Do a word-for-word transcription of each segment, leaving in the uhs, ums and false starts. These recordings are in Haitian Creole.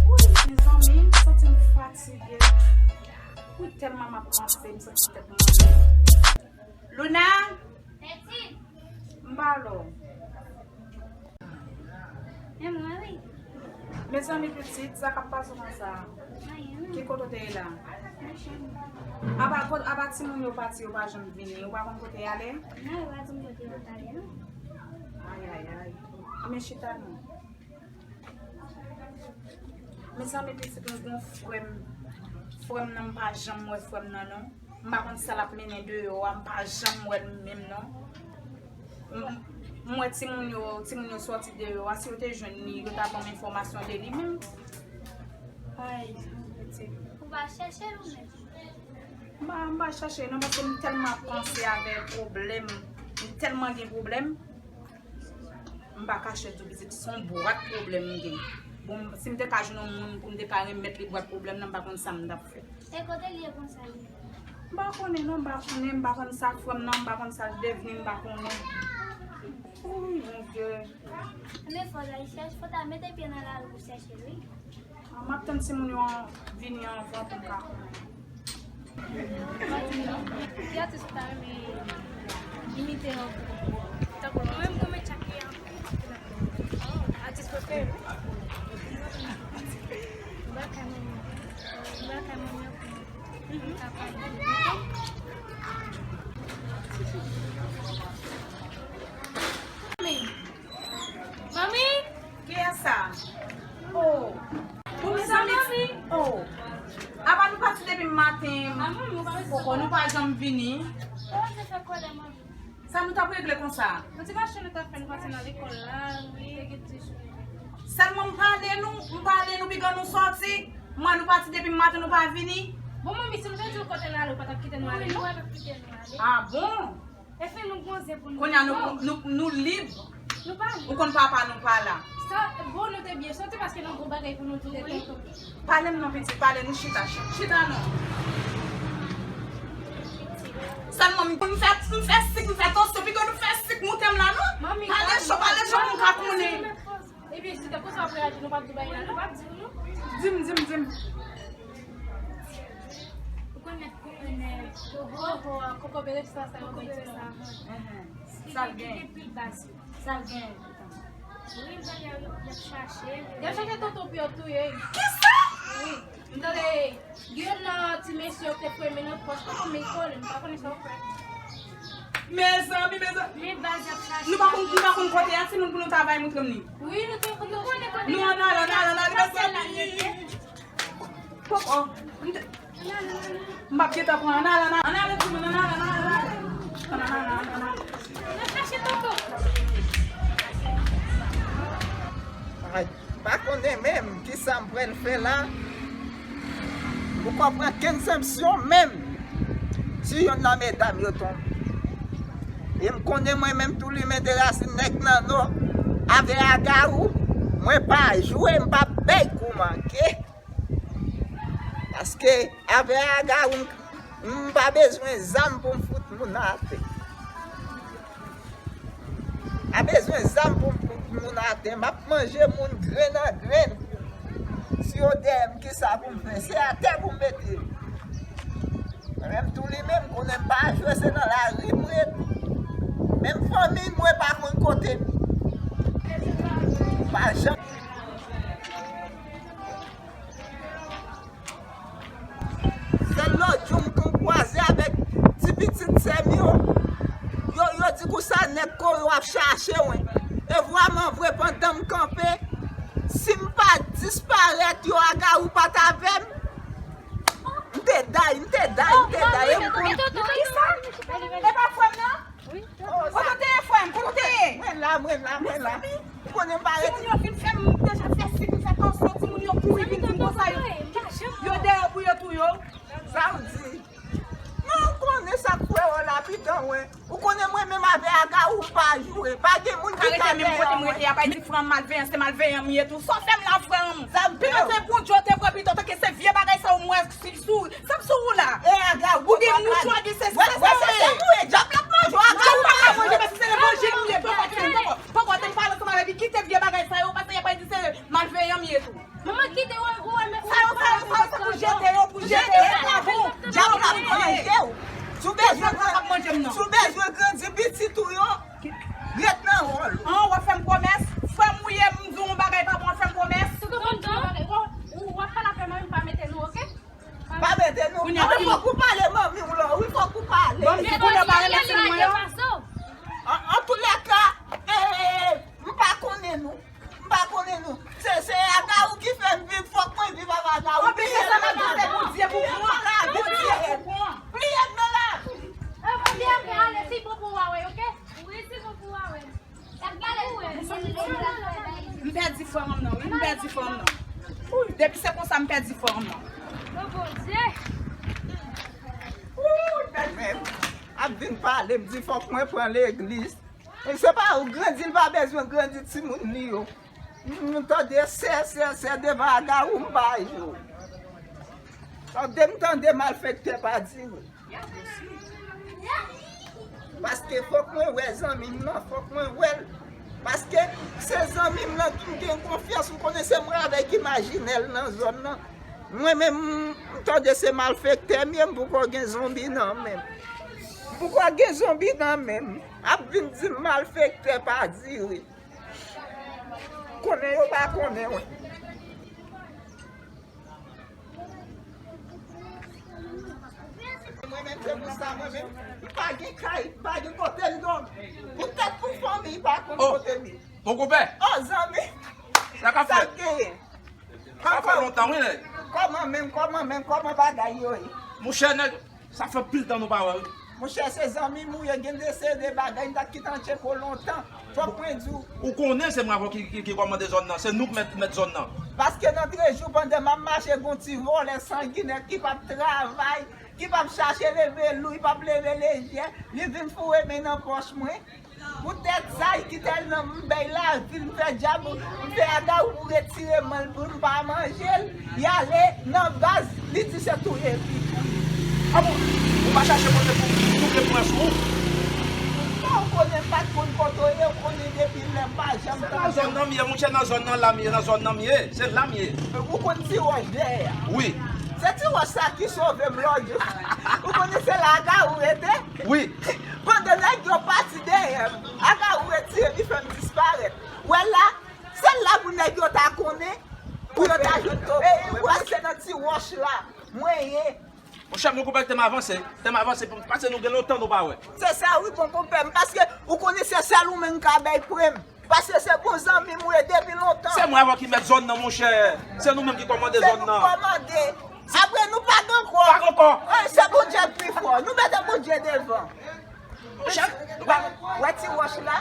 Wi, mezanmi, m santi m fatige. Wi, tèlman m ap panse, m santi tèt mwen anlè. Luna! M pa lò. E mwen, wi. Mezanmi, pitit, sa k ap pase w konsa? Anyen, non. Ki kote w te ye la? Nan chanm. Apa, kot, apa timoun yo pati, yo pa janm vini, ou pa konn kote y ale? Non, yo pa di m kote yo t ale, non. Ay, ay, ay. Men chita non. Mezanmi, pitit mwen gon frè m. Frè m nan, m pa janm wè frè m nan, non. M pa konn sa l ap mennen deyò a, m pa janm wè l menm, non. M, m wè timoun yo, timoun yo sòti deyò a, si yo te jwenn li, yo ta ban m enfòmasyon de li menm. Ay, pitit. Ou pa chèche l ou menm? M pa, m pa chèche, non, paske m tèlman ap panse avè pwoblèm, m tèlman gen pwoblèm. M pa kache di w, pitit, se yon bwat pwoblèm m gen. Bon, si m te ka jwenn yon moun pou m te ka remèt li bwat pwoblèm nan, m pa konn sa m t ap fè. E kote l ye konsa li? M pa konnen non, m pa konnen, m pa konn sa k frè m nan, m pa konn sa l devni, m pa konnen. Wi, Bondye. Men fò w al chèche, fò w ta mete pye nan lari pou chèche l, wi. Ah, m ap tann timoun yo vini anvan pou m ka konnen. Ki atis ou ta renmen imite an? Tankou mwen menm, mwen renmen Shakira. Atis prefere m. Mwen renmen Shakira. Mwen renmen Shakira. Manmi! Kiyès sa? Oh! Bon, mezanmi! Oh! Apa nou pati depi maten? Poko, nou pa janm vini. Sa nou t ap regle konsa? Sèlman m pale nou, m pale nou, piga nou sòti. Mwen, nou pati depi maten, nou pa vini. Bon, manmi, si nou te di w kote n ale, ou pa t ap kite nou ale, non? Ah bon? Kounye a nou, nou, nou lib. Ou konn papa nou pa la. Sa, bon, nou te byen sòti paske nou gwo bagay pou nou di tonton. Pale m non, pitit, pale, nou chita, chita non. Sèlman m, m fè, m fè sik, m fè tansyon, piga nou fè sik moute m la non. Pale cho, pale cho pou m ka konnen. Epi si te konsa w ap reyaji, nou p ap di w bagay la, non? Nou p ap di w, non. Di m, di m, di m. Ou konn nèg ko-, nèg, oho, kokobele, sa, sa, yo bay ti sa. Sa l gen? Gen pil baz. Sa l gen? Wi, m tande y ap, y ap chache. Y ap chache tonton pou yo touye. Kisa? Wi. M tande Guillaume nan Ti mesye yo te fouye men nan pòch, pa konn men kole, m pa konnen sa yo fè. Mezanmi, mezanmi. Men baz y ap chache. Nou pa konn, nou pa konn kote a, si nou, pou nou ta bay moutre m li. Wi, nou te, nou konnen kote. Nou ann ale, ann ale, ann ale, ann ale, ann ale. Poko. M te, m p ap gentan pran. Ann ale, ann ale, ann ale, timoun, ann ale, ann ale, ann ale. Ann ale, ann ale, ann ale. N ap chache Poko. Ay, pa konnen menm kisa m pral fè la. M poko pran kenn sanksyon menm si yonn nan medam yo tonbe. E m konnen mwen menm tou limen de rasin nèg nan nò avè Agawou, mwen pa jwe, m pa bay kou manke. Paske avè Agawou, m pa bezwen zam pou m fout moun atè. Pa bezwen zam pou m fout moun atè. M ap manje moun grenn an grenn. Si yo dèyè m, kisa pou m fè? Se atè pou m mete yo. Mwen menm tou limen, m konnen m pa jwe, se nan lari m ret. Menm fanmi m, mwen pa konn kote m. Pa janm. Se lòt jou m konn kwaze avèk ti pitit sè m yo. Yo, yo di konsa nèg Koyo ap chache w. E vrèman vre, pandan m kanpe, si m pa disparèt, yo Agawou pa t avè m. M te day, m te day, m te day. E m konn. Kisa? E pa frè m nan? Kote w te ye, frè m? Kote w te ye? Mwen la, mwen la, mwen la. Ou konnen m pa rete. Timoun yo fin fè m deja fè sik, m fè tansyon, timoun yo kouri vin di m konsa yo. Yo dèyè pou yo touye w. Sa w di? Non, ou konnen sa k fè w lapidan, wen. Ou konnen mwen menm avè Agawou m pa jwe. Pa gen moun ki ka dèyè mwen. Kote m rete a, pa di frè m malveyan, se malveyan m ye tou. Sa w fè m la, frè m? Sa m fè w? Pito se Bondye w te pran pito, tanke se vye bagay sa yo m wè sou, sa m sou ou la. E Agawou, ou gen mouchwa, gen se, se sa w ye. Djab la ap manje w, Agawou pa ka manje, men si se levanjil m ye, poko, poko, poko, te m pale ansanm avè li, kite vye bagay sa yo, paske y ap di se malveyan m ye tou. Manman, kite w, w, w, sa yo, sa yo, sa yo, se pou jete yo, pou jete yo, pou djab la ap manje w. Si w bezwen grandi, si w bezwen grandi pitit ou yo, ret nan wòl ou. An, w ap fè m pwomès, frè m ou ye, m di w yon bagay pa bon, w ap fè m pwomès. Tonton, w, w ap pale avè mwen, m pa mete nou, oke? Pa mete nou. Kounye a, fòk ou pale manmi w la, wi, fòk ou pale. Bon, si kounye a pa renmen timoun mwen yo. An, antoulèka, e, m pa konnen nou. M pa konnen nou. Se, se Agawou ki fè m viv, fòk mwen viv avè Agawou. Anpil se sa m ap di, se Bondye pou pran. Bondye pou pran. Bliye m nan lavi. E, Bondye ap ale, si bon pou w a wè, oke? Wi, si bon pou w a wè. M pèdi frè m nan, wi, m pèdi frè m nan. Depi se konsa, m pèdi frè m nan. O Bondye! Ap vin pale, m di fòk mwen pran legliz. E se pa ou grandi, l pa bezwen grandi timoun li yo. M tande sè, sè, sè devan Agawou, m pa jwe. Tande, m tande malfektè pa di wi. Paske fòk mwen wè zanmi m nan, fòk mwen wè l. Paske se zanmi m nan ki m gen konfyans, m konnen se mwen avè l ki majinè l nan zòn nan. Mwen menm, m tande se malfektè m ye, m poko gen zonbi nan men m. M poko gen zonbi nan men m. Ap vin di m malfektè pa diri. Konnen yo pa konnen, wi. Mwen menm, se pou sa, mwen menm, m pa gen kay, m pa gen kote m dòmi. Poutèt pou fanmi, m pa konn kote m ye. Mon konpè! O, zanmi! Sa k ap fèt? Sa k genyen? Sa fè lontan, wi, nèg. Kòman menm, kòman menm, kòman bagay yo ye? Monchè, nèg, sa fè anpil tan nou pa wè, wi. Monchè, se zanmi m ou ye, gen de seri de bagay, m ta t kite an tcheko lontan. Fòk mwen di w. Ou konnen se mwen avè w ki, ki, ki kòmande zòn nan, se nou k mèt, mèt zòn nan. Paske nan trè jou, pandan m ap mache, gon ti vòlè sanginè ki p ap travay, ki p ap chache leve lou, li p ap leve lejè, li vin foure men nan pòch mwen. Poutèt sa, li kite l nan m bay lavi l, m fè djab, m fè Agawou retire men l pou m pa manje l. Li ale nan baz, li di se touye pitit. A bon, ou pa chache kote pou, pou te pran sou ou? Non, ou konnen m pa t konn kote w ye, ou konnen depi lè m pa janm tande. Se nan zòn nan m ye, monchè, nan zòn nan la m ye, nan zòn nan m ye, se la m ye. Ou konn ti wòch dèyè a? Wi. Se ti wòch sa ki sove m lòt jou. Ou konnen se la Agawou rete? Wi. Pandan nèg yo pati dèyè m, Agawou retire li fè m disparèt. Wè la, se la pou nèg yo ta konnen, pou yo ta jwenn to. E, e, wè se nan ti wòch la mwen ye. Monchè, mon konpè, te m avanse, te m avanse pou m pase, nou gen lontan nou pa wè. Se sa wi, bon konpè m, paske ou konnen se sèl ou menm ka bay prèm. Paske se bon zanmi m ou ye depi lontan. Se mwen avè w ki mèt zòn nan, monchè. Se nou menm ki kòmande zòn nan. Se nou kòmande. Apre nou pa gen kò. Pa gen kò. Wi, se Bondye k pi fò. Nou mete Bondye devan. Monchè, nou pa wè ti wòch la,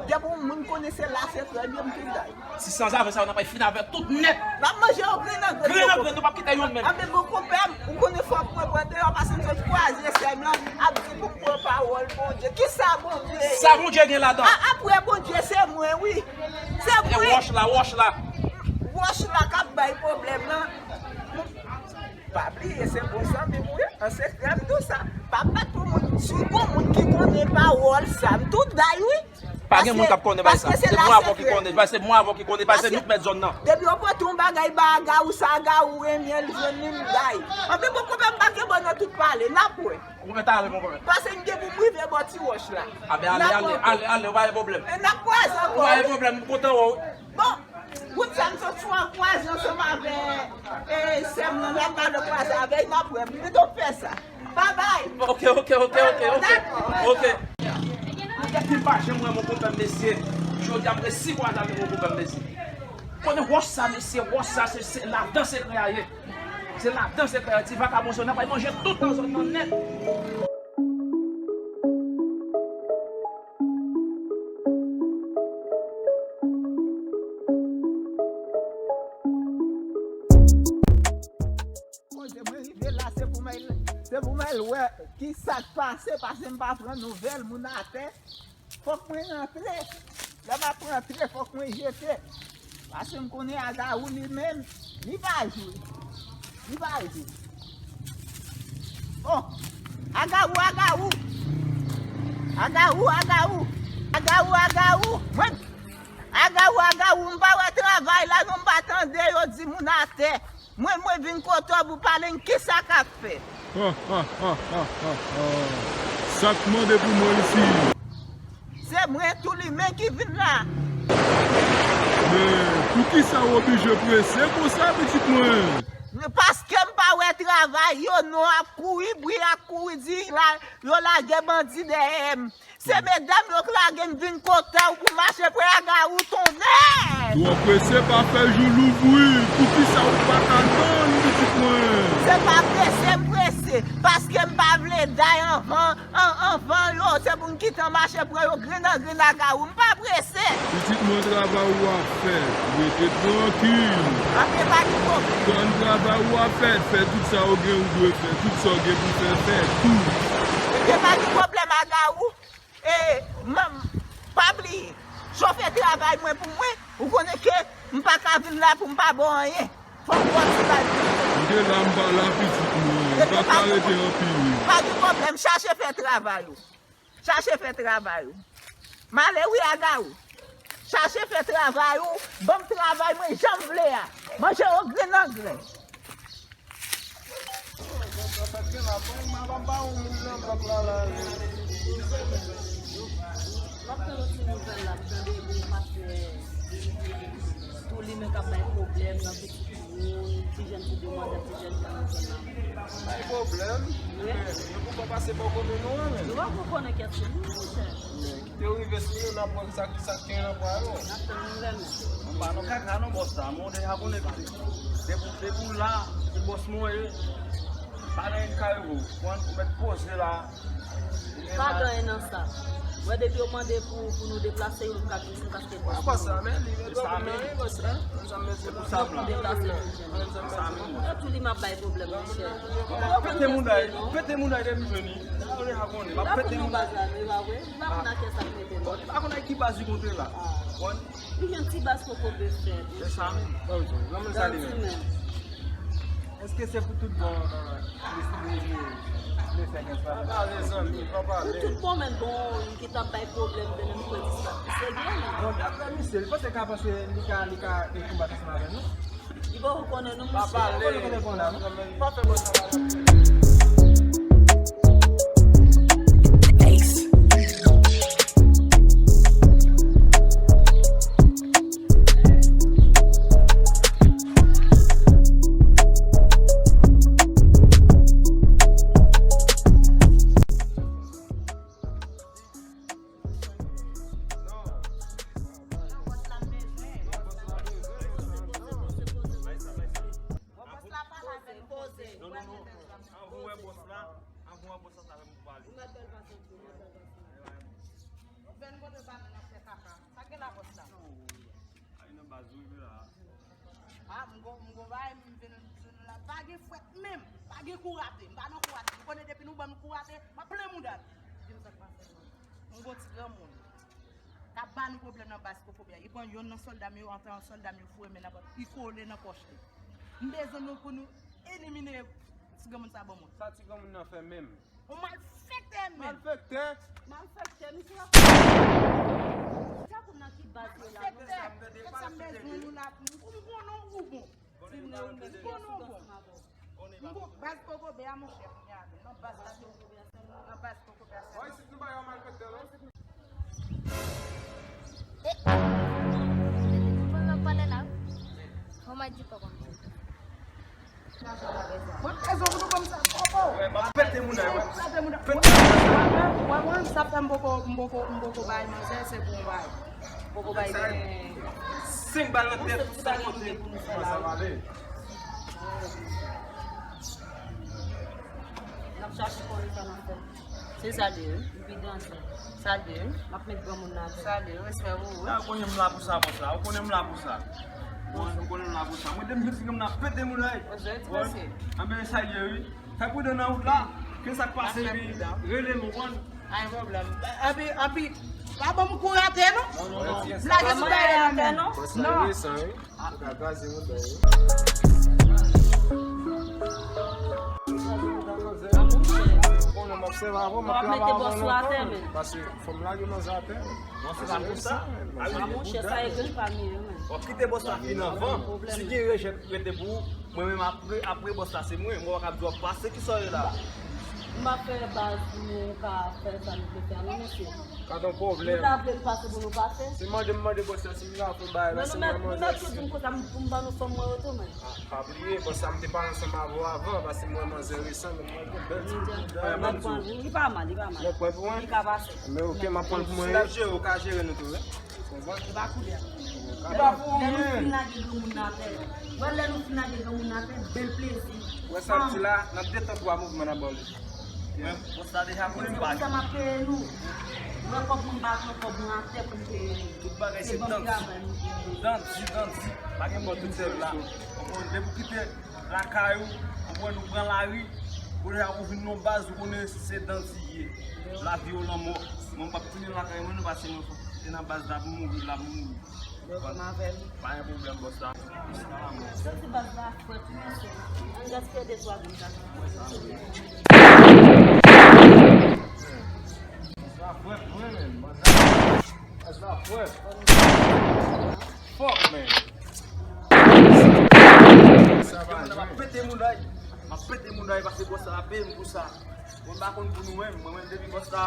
depi yon moun konnen se la, se trè byen m te bay. Si sanzave sa yo, n ap fin avè tout nèt. N ap manje yo grenn an grenn. Grenn an grenn, nou p ap kite youn menm. Anben bon konpè m, ou konnen fòk mwen pran deyò, paske m sot kwaze sè m lan, ap di pou m pran pawòl Bondye. Kisa Bondye ye? Sa Bondye gen ladan? A, apre Bondye, se mwen, wi. Se mwen. E wòch la, wòch la. Wòch la k ap bay pwoblèm nan. Pa bliye, se bon zanmi m ou ye, an sekrè m di w sa. Pa bat pou moun. Si w gon moun ki konnen pawòl sa, m tou day wi. Pa gen moun k ap konnen bay sa. Se mwen avè w ki konnen, se mwen avè w ki konnen, paske nou k mèt zòn nan. Depi yo pote yon bagay ba Agawou sa, Agawou renmen l, jwenn li m bay. Anpi bon konpè m pa gen bò nan tout pale, n ap wè. Ou mèt ale, mon konpè. Paske m gen pou m rive bò ti wòch la. A ben ale, ale, ale, ale, ou pa gen pwoblèm. E n ap kwaze ankò. Ou pa gen pwoblèm, m kontan wè w. Bon, wout sa m sot sou an kwaze ansanm avè, e, sè m nan, n ap gade kwaze avè l, n ap wè, m pito fè sa. Babay. Ok, ok, ok, ok, ok. Dakò. Ok. Poutèt ki m pa janm wè mon konpè m, mesye, jodi a m resi kwaze avèk mon konpè m, mesye. Konnen wòch sa, mesye, wòch sa, se, se ladan sekrè a ye. Se ladan sekrè a, ti vakabon sa yo, n ap al manje tout nan zòn nan nèt. Koze mwen rive la, se pou mwen, se pou mwen wè ki sa k pase, paske m pa pran nouvèl moun atè. Fòk mwen rantre. Lè m ap rantre, fòk mwen jete. Paske m konnen Agawou li menm, li pa jwe. Li pa jwe. Bon, Agawou, Agawou. Agawou, Agawou. Agawou, Agawou. Mwen, Agawou, Agawou, m pa wè travay la, non, m pa tande yo di moun atè. Mwen, mwen vin kote w pou pale n kisa k ap fèt. Ha, ha, ha, ha, ha, ha. Sa k mande pou mwen isi? Se mwen tou li menm ki vin la. Men, poukisa w oblije prese konsa, pitit mwen? Paske m pa wè travay yo, non, ap kouri, bri ap kouri, di la, yo lage bandi dèyè m. Se medam yo k lage m vin kote w pou mache pre Agawou, tonnè! Twò prese pa fè jou louvri, poukisa ou pa ka tann, pitit mwen? Se pa prese m prese, paske m pa vle day anvan, an, anvan yo, se pou m kite an mache pran yo grenn an grenn Agawou, m pa prese. Pitit mwen, travay ou ap fè, rete trankil. Anben, pa gen pwoblèm. Tann travay ou ap fè, fè tout sa ou gen ou dwe fè, tout sa ou gen pou fè, fè tou. Anben, pa gen pwoblèm, Agawou. E, m, pa bliye, chofè travay mwen pou mwen, ou konnen ke m pa ka vin la pou m pa ba w anyen. Fòk m ba w ti bagay. M te la, m pa la, pitit mwen. M pa ka rete anpil. Pa gen pwoblèm, chache fè travay ou. Chache fè travay ou. M ale wi, Agawou. Chache fè travay ou, ban m travay mwen jan m vle a. Manje yo grenn an grenn. M ap tann yon ti nouvèl la, m tande gen yon pastè tou li menm k ap bay pwoblèm nan pitit moun, ti jèn ti demwazèl, ti jèn gason nan. Bay pwoblèm? Wi. Men, nou poko pase bò kote nou an menm. Nou poko konnen kiyès se li, monchè. Men, kite yo rive sou nou, n ap wè sa, sa k gen nan bwa yo. N ap tann nouvèl la. Mwen pa nan kaka non, bòs la. Mwen deja konnen depi, depi w la, se bòs mwen ye. Pa nan yon kay ou, ou mèt poze la. Pa gen anyen nan sa. Wè, depi yo mande pou, pou nou deplase, yo ka vin sou paske bòs mwen. Bòs la, men li, men li pa konn anyen, bòs la. Se pou sa m la. Deplase nou jwenn. Yo tou li m ap bay pwoblèm, monchè. M ap pete moun nan, pete moun nan depi jwenn li. Ou deja konnen, m ap pete moun nan. Li pa konn non baz la, non, e pa vre? Li pa konn ak kiyès l ap mete non. Li pa konn ak ki baz li kontre la. Konprann? Li gen ti baz poko vle fèt. Se sa menm. Bon, bon, lanmou sa li menm. Èske se pou tout bon, euh, li, li, li, li fè gen sa? Pa pale, zanmi, pa pale. Pou tout bon, men bon, ki t ap bay pwoblèm, men m kwè di sa. Se gen, non? Bon, daprè misye, li panse ka, panse li ka, li ka, li konbat ansanm avè nou? Li poko konnen nou, misye. Pa pale. Ou konnen kote l pran la, non? Pa fè bon travay. Bòs la, anvan bòs la, sa fè m pou pale. Ou mèt bèl pase, ou mèt bèl pase. Ou vin kote pa nan fè kaka. Sa gen la bòs la? Ay nan baz ou la. Ah, m gon, m gon bagay, m vin, vin la. Pa gen fwèt menm. Pa gen kou rate. M pa nan kou rate. Ou konnen depi nou ban m kou rate, m ap plen mouda. Di m sa k pase. M gon ti granmoun k ap ba nou pwoblèm nan baz Kokobè. Li pran yonn nan sòlda m yo, antan sòlda m yo foure men nan pòch, li kole nan pòch li. M bezwen nou pou nou elimine ti granmoun sa ban mwen. Sa ti granmoun nan fè menm? On malfektè menm. Malfektè? Malfektè, misye ap fè pou nan ki baz yo la. Malfektè. Fè sa m bezwen nou la. M konnen ou bon. Di m non, ou menm. M konnen ou bon. M bon, baz Kokobè a, monchè, kounye a, nan baz la, nan baz Kokobè a sèlman. Wi, si nou ba yo malfektè, non? Mwen di pa konn. Mwen bezwen pou nou ban m sa, papa. Wè, m ap pete moun nan, wè. Pete moun nan. Wè, wè, wè, sa fè m poko, m poko, m poko bay manzè, se pou bay. Poko bay. Senk bal nan tèt, sa konte. Kòman sa va ale? N ap chache konnen sa n ap fè. Se sa l ye, wi. Epi danse. Sa l ye, wi. M ap met granmoun nan atè. Sa l ye, respè pou ou, wi. Ou konnen m la pou sa, bòs la. Ou konnen m la pou sa. Ou konnen m la pou sa. Mwen, depi m soti, m ap pete moun la, wi. Anben, sa l ye, wi. Fè pridan nan wout la. Ke sa k pase, epi rele m, ou konprann? Pa gen pwoblèm. Epi, epi, pa ban m kou rate, non. Non, non, non. Lage sou bagay la menm. Non. Sa resan, wi. Ou ka kraze mouda yo. Konnen m ap sèvi avè w, m ap travay avè w lontan. Paske fò m lage manzè atè. Non, se pa pou sa. A monchè, sa e grenn pa m ye, men. W ap kite bòs la fin anvan. Si gen rejèt rete pou ou, mwen menm apre, apre bòs la se mwen. Mwen pa ka di w ap pase ki sa w ye la. M ap fè baz pou nou ka fè sa nou te fè a, non, mesye. Pa gen pwoblèm. Nou ta vle n pase pou nou pase. Se mande m mande bòs la si m ka fè bagay la, se mwen mande. Men nou mèt toujou m konsa pou m ban nou fanm mwen yo tou, men. Ah, pa bliye, bòs la m te pale ansanm avè w avan, paske mwen manzè resan, men mwen gen bèl ti bouda. Li pa mal, li pa mal. Mwen pran pou mwen? Li ka pase. Men oke, m ap pran pou mwen. Si l ap jere, ou ka jere nou tou, wi. Ou konprann? E pa koulè. Lè nou fin lage granmoun nan atè. Wè, lè nou fin lage granmoun nan atè, bèl plezi. Wè sa m di la, nan de tan twa mouvman n ap ba w li. Men, bòs la deja konnen m pa gen. Sa m ap peye nou. Mwen kòb mwen pa pran kòb mwen atè pou m peye nou. Tout bagay se danti. Danti, danti. Pa gen bò tout sèl la. Ou konn depi w kite lakay ou, ou konn ou pran lari, ou deja ou vin nan baz, ou konnen se danti ye. Lavi ou lanmò. Mwen m p ap tounen lakay mwen non, paske mwen te nan baz la pou mouri, la pou mouri. Yo konn avè l. Pa gen pwoblèm, bòs la. Santi baz la frèt wi mesye. Ann gaspiye de twa grenn sa. Baz la frèt vre, men. Baz la frèt. Fuck, man. Sa va, m ap pete mouda. M ap pete mouda paske bòs la peye m pou sa. Mwen pa konn pou nou menm. Mwen menm depi bòs la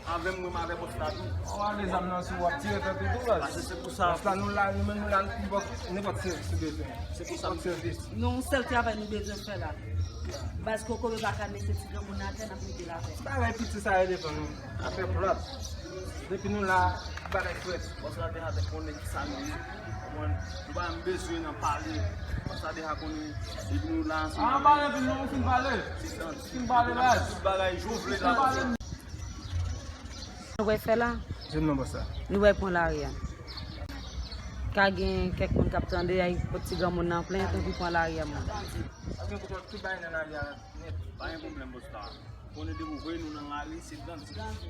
avè m, mwen m avè bòs la tou. Ou ale zam nan sou w ap tire tèt ou tou, baz. Paske se pou sa. Bòs la, nou la, nou menm nou la pou bòs nenpòt sèvis ou bezwen. Se pou sa. Nenpòt sèvis. Nou, yon sèl travay nou bezwen fè la. Baz Kokobè pa ka mete ti granmoun atè, n ap mete l atè. Bagay piti sa yo devan nou. Afè plat. Depi nou la, bagay frèt. Bòs la deja te konnen ki sa nou ye. Konprann? Nou pa menm bezwen nan pale. Bòs la deja konnen. Depi nou la ansanm. Ah, pale, epi nou fin pale. Se tan. Fin pale, baz. Tout bagay, jan w vle la. Nou wè fè la? Di m non, bòs la. Nou wè pran lari a. Ka gen kèk moun k ap tande, ay, pot ti granmoun nan plen, tankou pran lari a, moun. Ap gen kote tout bagay nan lari a nèt. Pa gen pwoblèm, bòs la. Konnen depi w voye nou nan lari, se danti. Danti.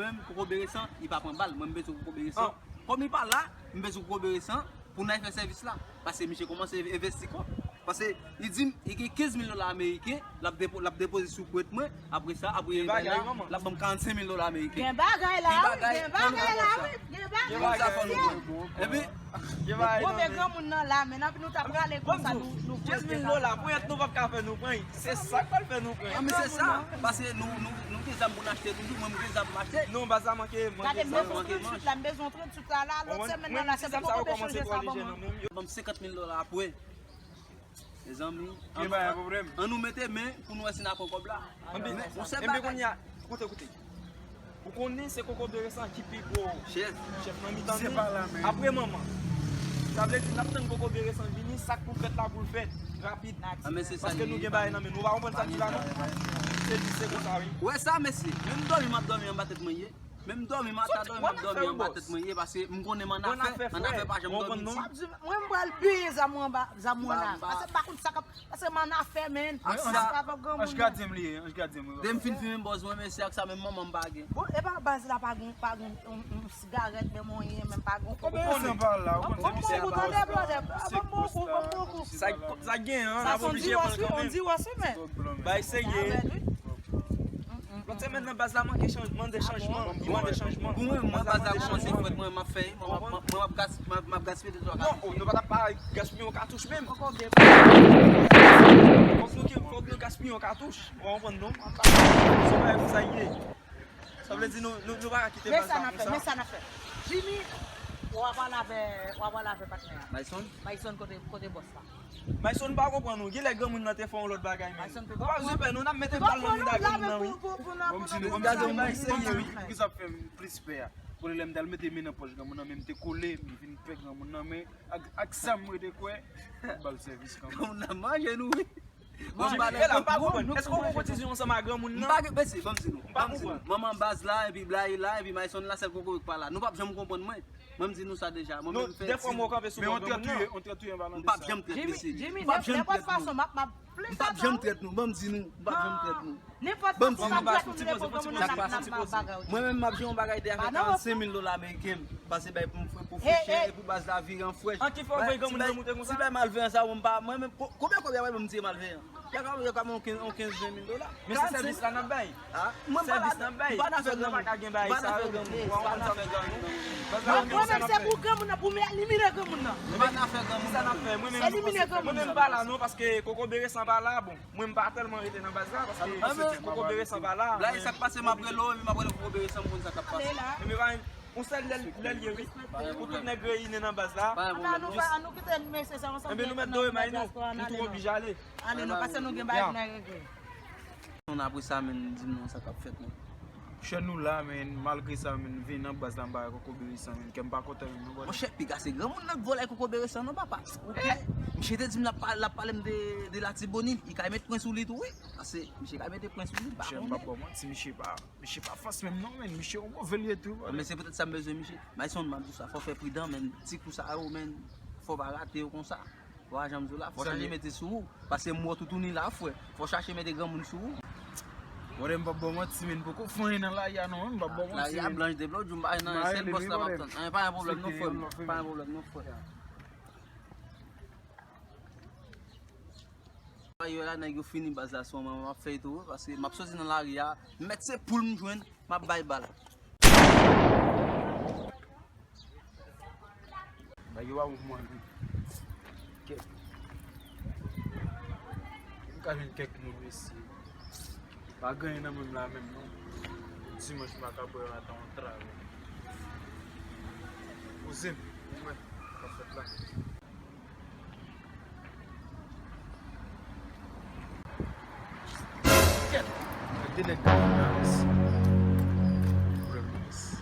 mwen menm, kokobe resan, li pa pran bal. Mwen, m bezwen kokobe resan. Kòm li pa la, m bezwen kokobe resan pou n al fè sèvis la. Paske misye kòmanse envesti kòb. Paske li di m, li gen kenz mil dola ameriken, l ap depo-, l ap depoze sou kont mwen. Apre sa, apre l bay la, l ap ban m karannsenk mil dola ameriken. Gen bagay la, wi, gen bagay la, wi, gen bagay la. Epi, bon, men granmoun nan la, men anpi nou ta prale konsa, nou, nou kenz mil dola, ponyèt nou p ap ka fè nou pran. Se sa k pral fè nou pran. Ah, men se sa, paske nou, nou, nou gen zam pou n achte toujou, mwen, m gen zam pou m achte. Non, baz la manke, manke zam. Gade, m bezwen tranntuit la, m bezwen tranntuit la, la, lòt semèn nan la, se pou kote chanje sa ban mwen. Ban m senkant mil dola apre. Mezanmi, ann nou mete men pou n wè si n a pran kòb la. Men, yon sèl bagay. Koute, koute. Ou konnen se kokobe resan ki pi gwo chèf nan mitan nou. Apre manman. Sa vle di, n ap tann kokobe resan vini, sa k pou fèt la pou l fèt, rapid. Paske nou gen bagay nan men nou. Ou pa konprann sa m di la, non? Se di, se konsa, wi. Ou wè sa, mesye? Menm dòmi m ap dòmi anba tèt mwen ye. Menm dòmi, m ata dòmi, m ap dòmi anba tèt mwen ye, paske m konnen m annafè, annafè pa janm dòmi. Mwen, m pral peye zam mwen anba, zam mwen la. Paske m pa konn sa k ap, paske m annafè, men. Anj gadyen m li ye, anj gadyen m. Depi m fin fimen bòz mwen, men se ak sa menm manman m pa gen. Bon, e pa baz la pa gon, pa gon, yon, yon sigarèt, menm yon yen, menm pa gon. Konbyen san pa la, ou konn se misye. Sa, sa gen, an, n ap oblije pran kanmenm. Bay serye. Lòt semèn nan baz la manke chanj, mande chanjman, li mande chanjman. Pou mwen, mwen baz la kòmanse fèt, mwen m ap fè, mwen m ap, mwen m ap gas-, m ap, m ap gaspiye de twa katouch. Non, nou pa t ap gaspiye yon katouch menm. Fòk nou, fòk nou gaspiye yon katouch. Ou konprann non? Se pa sa ye. Sa vle di nou, nou, nou pa ka kite baz la konsa. Men sa n ap fè, men sa n ap fè. Jimmy, w a pale avè, w a pale avè patnè a. Mayson? Mayson, kote, kote bòs la? Mayson pa konprann ou. Genlè granmoun nan te fè yon lòt bagay menm. Ou pa bezwen pè non, n ap mete bal nan mouda granmoun nan wi. Bon, m di nou, gade yon bagay serye wi. Ki sa ap fè m plis pè a? Kote lè m t al mete men nan pòch granmoun nan, men m te kole, m vin pè granmoun nan, men ak, ak sa m rete kwè, m ba l sèvis kanmenm. Granmoun nan manje nou wi. Bon, m pa konprann. Èske w gon kontizyon ansanm ak granmoun nan? M pa gen, mesye, ban m di nou. M pa konprann. Manman baz la, epi Blayi la, epi Mayson la, sèl kokobe k pa la. Nou p ap janm konprann mwen. Mwen m di nou sa deja. Mwen menm m fè. Dèfwa mwen kanpe sou bò granmoun nan. M p ap janm trèt mesye. M p ap janm trèt nou. M p ap janm trèt nou. Ban m di nou. M p ap janm trèt nou. Nenpòt fason n ap trèt ou, nenpòt granmoun nan n ap, n ap bagay ou. Mwen menm m ap jere yon bagay de avèk karannsenk mil dola ameriken m pase bay pou m fè pou fè chè e pou baz la vire an frèch. An ki fè w voye granmoun nan moute konsa? Ti bay malveyan sa, mwen m pa, mwen menm, ko-, konbyen kote w ap ban m di malveyan? Yo ka, yo ka ban yon kenz, yon kenz, ven mil dola. Men se sèvis la n ap bay. Sèvis n ap bay. M pa nan afè granmoun. M pa nan afè granmoun. Mwen menm se pou granmoun nan, pou m elimine granmoun nan. M pa nan afè granmoun. Elimine granmoun nan. Mwen menm m pa la non, paske kokobe resan pa la, bon. Mwen m pa tèlman rete nan baz la, paske kokobe resan pa la. Blayi, sa k pase, m ap rele w, epi m ap rele kokobe resan, m konn sa k ap pase. Ebyen, yon sèl lè, lè l ye wi. Pou tout nèg reyini nan baz la. Pa gen pwoblèm. Ann nou kite mesye sa ansanm. Ebyen, nou mèt dòmi nou. Nou tou oblije ale. Ale non, paske nou gen bagay pou n al regle. Apre sa, men, di m non sa k ap fèt, men. Chè nou la, men, malgre sa, men, vin nan baz la, m pa wè kokobe resan, men, kè m pa kontan, men, non, brother. Monchè, piga se granmoun nan k vòlè kokobe resan, non, papa. Ou konnen, misye te di m l ap pa-, l ap pale m de, de Latibonit, li ka met pwen sou li tou, wi. Paske misye ka mete pwen sou li, m pa konnen. Monchè, m p ap ba w manti, misye pa, misye pa fas menm, non, men, misye yon move l ye tou, brother. Men se poutèt sa m bezwen misye. Mayson, m ap di w sa, fò w fè pridan, men, ti kou sa yo, men, fò w pa rate yo konsa. Wa, jan m di w la, fò w chache mete sou ou, paske m wè w toutouni la, frè. Fò w chache mete granmoun sou ou. Mwen, m p ap ba w manti, men, m poko fè anyen nan lari a, non, m p ap ba w manti. Lari a blanch depi lòt jou, m pa nan anyen, sèl bòs la m ap tann. Anyen, pa gen pwoblèm, non, frè m. Pa gen pwoblèm, non, frè. Yo la, nèg yo fini baz la sou mwen, m ap fè tou, wi, paske m ap soti nan lari a, m mèt se poul m jwenn, m ap bay bal. Bagay yo pa bon pou mwen vre. Kèk. M ka jwenn kèk moun mesye. Pa gen anyen nan men m la menm non. Dimanch m pa ka bwè ata yon travè. Poze m, ou wè, sa k ap fèt la. Kèt! Gade nèg k ap vin la, mesye. Pwoblèm nan, mesye.